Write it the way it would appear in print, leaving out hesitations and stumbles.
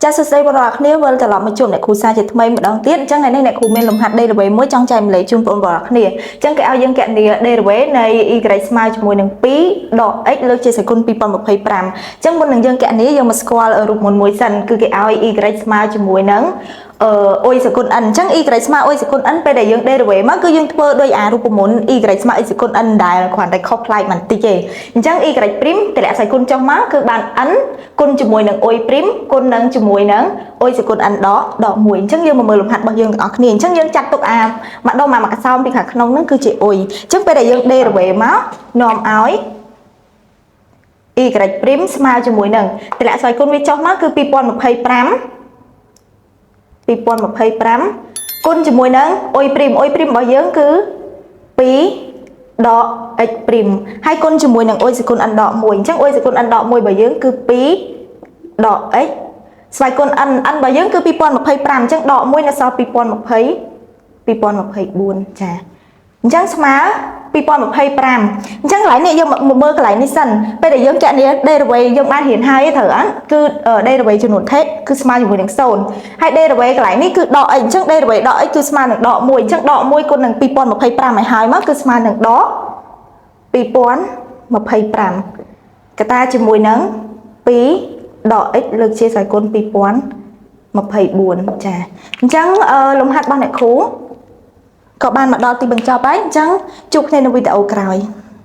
ចាសសួស្តីបងប្អូនគ្នាវិលត្រឡប់មកជួបអ្នកគ្រូសាជាថ្មីម្ដងទៀតអញ្ចឹងថ្ងៃនេះអ្នកគ្រូមានលំហាត់ derivative មួយចង់ចែករំលែកជូនបងប្អូនគ្នាអញ្ចឹងគេឲ្យយើងគណនា derivative នៃ y ស្មើជាមួយនឹង2ដក x លើកជាស្វ័យគុណ2025អញ្ចឹងមុននឹងយើងគណនាយើងមកស្គាល់រូបមន្តមួយសិនគឺគេឲ្យ y ស្មើជាមួយនឹងអឺ u ស្វ័យគុណ n អញ្ចឹង y ស្មើ u ស្វ័យគុណ n ពេលដែលយើង derivative មកគឺយើងធ្វើដោយអារូបមន្ត y ស្មើ x ស្វ័យគុណ n ដែលគ្រាន់តែខុសប្លែកបន្តិចទេអញ្ចឹង y' តម្លាក់ស្វ័យគុណចុះមកគឺបាន n គុណជាមួយនឹង u' គុណនឹងជាមួយនឹង u ស្វ័យគុណ n ដកដក1អញ្ចឹងយើងមកមើលលំហាត់របស់យើងទាំងអស់គ្នាអញ្ចឹងយើងចាត់ទុកអាម្ដុំអាមួយកសោមពីខាងក្នុងហ្នឹងគឺជា u អញ្ចឹងពេលដែលយើង derivative មកនាំឲ្យ y' ស្មើជាមួយនឹងតម្លាក់ស្វ័យគុណវាចុះមកគឺ2025 2025គុណជាមួយនឹង u' u' របស់យើងគឺ2ដក x' ហើយគុណជាមួយនឹង u ស្វ័យគុណ n ដក1អញ្ចឹង u ស្វ័យគុណ n ដក1របស់យើងគឺ2ដក x ស្វ័យគុណ n n របស់យើងគឺ2025អញ្ចឹងដក1នៅសល់2020 2024ចាអញ្ចឹងស្មើ2025អញ្ចឹងកន្លែងនេះយើងមកមើលកន្លែងនេះសិនពេលដែលយើងគណនា derivative យើងបានរៀនហើយត្រូវអត់គឺ derivative ចំនួនថេគឺស្មើជាមួយនឹង0ហើយ derivative កន្លែងនេះគឺដក x អញ្ចឹង derivative ដក x គឺស្មើនឹងដក1អញ្ចឹងដក1គុណនឹង2025ឲ្យហើយមកគឺស្មើនឹងដក2025កតាជាមួយនឹង2ដក x លើកជាស្វ័យគុណ2024ចាអញ្ចឹងលំហាត់របស់អ្នកគ្រូក៏បានមកដល់ទីបញ្ចប់ហើយអញ្ចឹងជួបគ្នានៅវីដេអូក្រោយ។